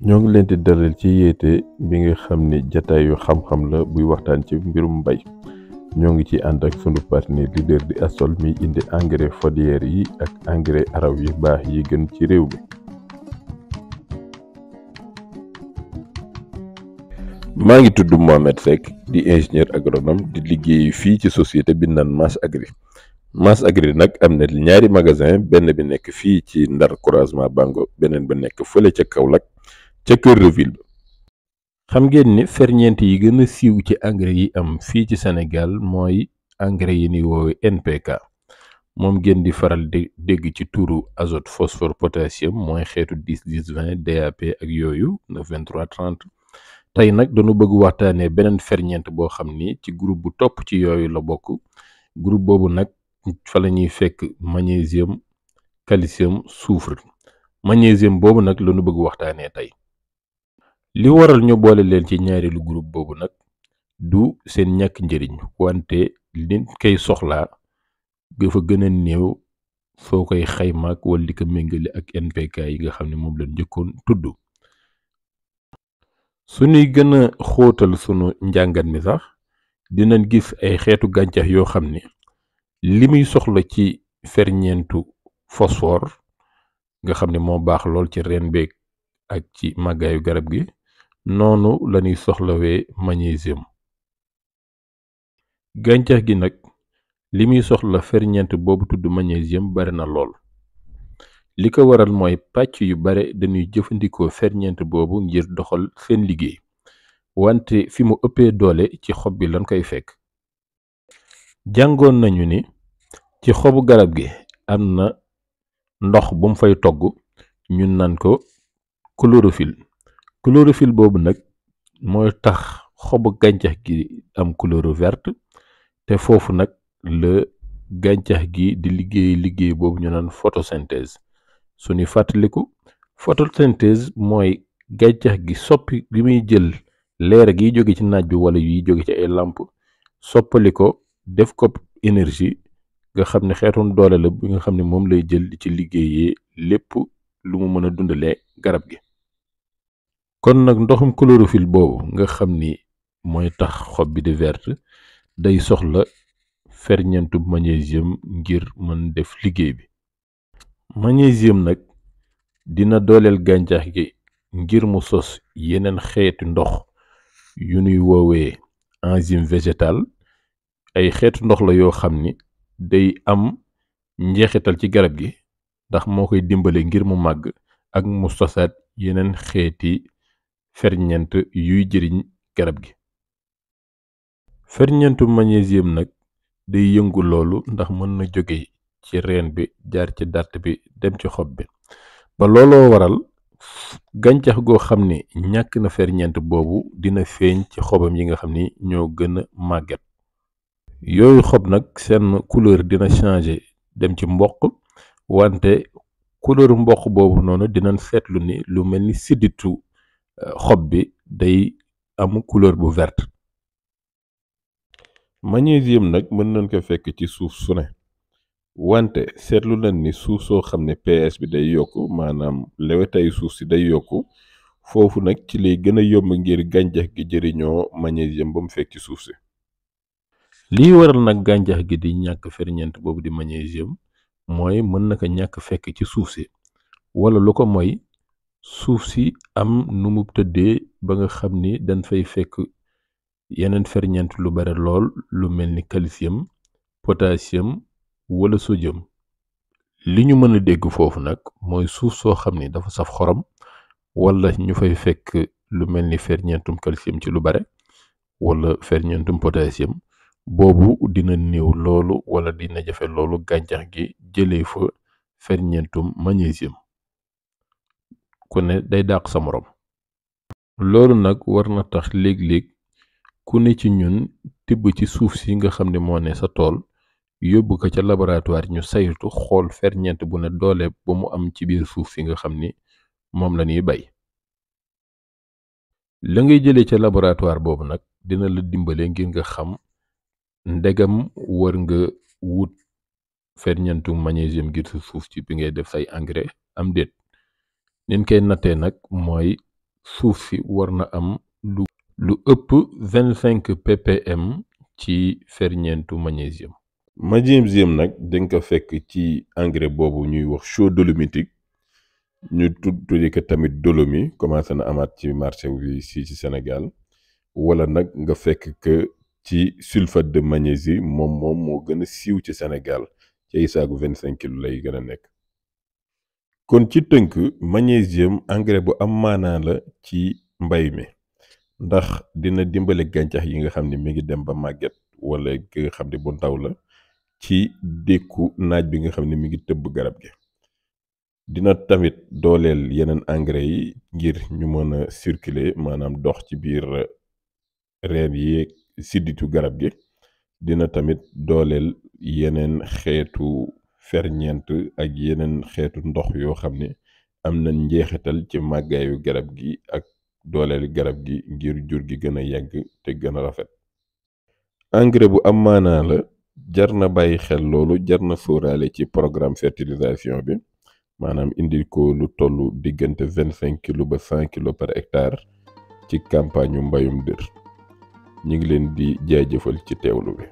ñoo ngi leen di dalal ci yeete bi nga xam ne jataayu xam-xam la buy waxtaan ci mbirum mbay ñoo ngi ci ànd ak sunu partenaire leader di Astol mi indi engrais foliaire yi ak engrais araw yi baax yi gën ci réew mi. maa ngi tudd Mohamed Seck di ingénieur agronome di liggéey fii ci société bi naan Mass Agri. Mass Agri nag am na ñaari magasin benn bi nekk fii ci Ndar croisement Bango beneen ba nekk fële ca Kaolack ca Cœur de Ville. xam ngeen ni ferñeent yi gën a siiw ci engrais yi am fii ci Sénégal mooy engrais yi ni woowe NPK moom ngeen di faral di dégg ci turu azote phosphore potassium mooy xeetu 10 10 20 DAP ak yooyu 9 23 30. tey nag dañu bëgg waxtaanee beneen ferñeent boo xam ni ci groupe bu topp ci yooyu la bokk groupe boobu nag fa la ñuy fekk magnésium calcium soufre magnésium boobu nag lañu bëgg waxtaanee tey. li waral ñu boole leen ci ñaareelu groupe boobu nag du seen ñàkk njëriñ wante li koy soxlaa dafa gën a néew soo koy xaymaak wala di ko méngale ak NPK yi nga xam ne moom lañ njëkkoon tudd. suñuy gën a xóotal sunu njàngat mi sax dinañ gis ay xeetu gàncax yoo xam ne li muy soxla ci ferñeentu phosphore nga xam ne moo baax lool ci reen beeg ak ci màggaayu garab gi noonu lañuy soxlawee magnésium. gàncax gi nag li muy soxla ferñeent boobu tudd magnésium bari na lool li ko waral mooy pàcc yu bare dañuy jëfandikoo ferñeent boobu ngir doxal seen liggéey wante fi mu ëppee doole ci xob bi lañ koy fekk. jàngoon nañu ni ci xobu garab gi am na ndox bu mu fay togg ñu naan ko chlorophylle boobu nag mooy tax xobu gàncax gi am couleur verte te foofu nag la gàncax gi di liggéey boobu ñu naan photosynthèse. suñu fàttaliku photosynthèse mooy gàncax gi soppi bi muy jël leer giy jóge ci naaj bi wala yuy jóge ci ay làmp soppali ko def ko énergie nga xam ne xeetum doole la bi nga xam ne moom lay jël ci liggéeyee lépp lu mu mën a dundalee garab gi. kon nag ndoxum chlorophylle boobu nga xam ni mooy tax xob bi di verte day soxla ferñeentu magnésium ngir mën def liggéey bi. magnésium nag dina dooleel gàncax gi ngir mu sos yeneen xeetu ndox yu ñuy woowee enzyme végétale ay xeetu ndox la yoo xam ni day am njeexital ci garab gi ndax moo koy dimbale ngir mu màgg ak mu sosaat yeneen xeeti ferñeent yuy jëriñ garab gi. ferñeentu magnésium nag day yëngu loolu ndax mën na jóge ci reen bi jaar ci dàtt bi dem ci xob bi ba looloo waral gàncax goo xam ne ñàkk na ferñeent boobu dina feeñ ci xobam yi nga xam ni ñoo gën a màgget. yooyu xob nag seen couleur dina changer dem ci mboq wante couleur mboq boobu noonu dinañ seetlu ni lu mel ni sidditu xob bi day am couleur bu verte. magnésium nag mën nañ ko fekk ci suuf su ne wante seetlu nañ ni suuf soo xam ne pH bi day yokku maanaam lewetaayu suuf si day yokku foofu nag ci lay gën a yomb ngir gàncax gi jëriñoo magnésium ba mu fekk ci suuf si. lii waral nag gàncax gi di ñàkk ferñeent boobu di magnésium mooy mën na ko ñàkk fekk ci suuf si wala lu ko mooy suuf si am nu mu tëddee ba nga xam ni dañ fay fekk yeneen ferñeent lu bare lool lu mel ni calcium potassium wala sodium. li ñu mën a dégg foofu nag mooy suuf soo xam ni dafa saf xorom wala ñu fay fekk lu mel ni ferñeentum calcium ci lu bare wala ferñeentum potassium boobu dina néew loolu wala dina jafe loolu gàncax gi jëlee fa ferñeentum magnésium ku ne day dàq sa morom. loolu nag war na tax léeg-léeg ku ne ci ñun tibb ci suuf si nga xam ne moo ne sa tool yóbbu ko ca laboratoire ñu saytu xool ferñeent bu ne doole ba mu am ci biir suuf si nga xam ni moom la ñuy bay. la ngay jëlee ca laboratoire boobu nag dina la dimbale ngir nga xam ndegam war nga wut ferñeentu magnésium ngir sa suuf ci bi ngay def say engrais am déet. nin koy nattee nag mooy suuf si war na am lu ëpp 25 ppm ci ferñeentu magnésium. magnésium nag dañ ko fekk ci engrais boobu ñuy wax chaux dolomitique ñu tuddi ko tamit dolomi commencé na amaat ci marché bi fii ci Sénégal wala nag nga fekk que ci sulfate de magnésie moom moo gën a siiw ci Sénégal ci ay saagu 25 kilos lay gën a nekk. kon ci tënk magnésium engrais bu am maanaa la ci mbay mi ndax dina dimbale gàncax yi nga xam ne mi ngi dem ba màgget wala ki nga xam ne bu ndaw la ci dékku naaj bi nga xam ne mi ngi tëbb garab gi. dina tamit dooleel yeneen engrais yi ngir ñu mën a circuler maanaam dox ci biir reen yi sidditu garab gi. dina tamit dooleel yeneen xeetu ferñeent ak yeneen xeetu ndox yoo xam ne am na njeexital ci màggaayu garab gi ak dooleel garab gi ngir jur gi gën a yàgg te gën a rafet. engrais bu am maanaa la jar na bàyyi xel loolu jar na sóoraale ci programme fertilisation bi maanaam indil ko lu toll diggante 25 kilos ba 100 kilos par hectare ci campagne mbayum dër. ñu ngi leen di jaajëfal ci teewlu bi.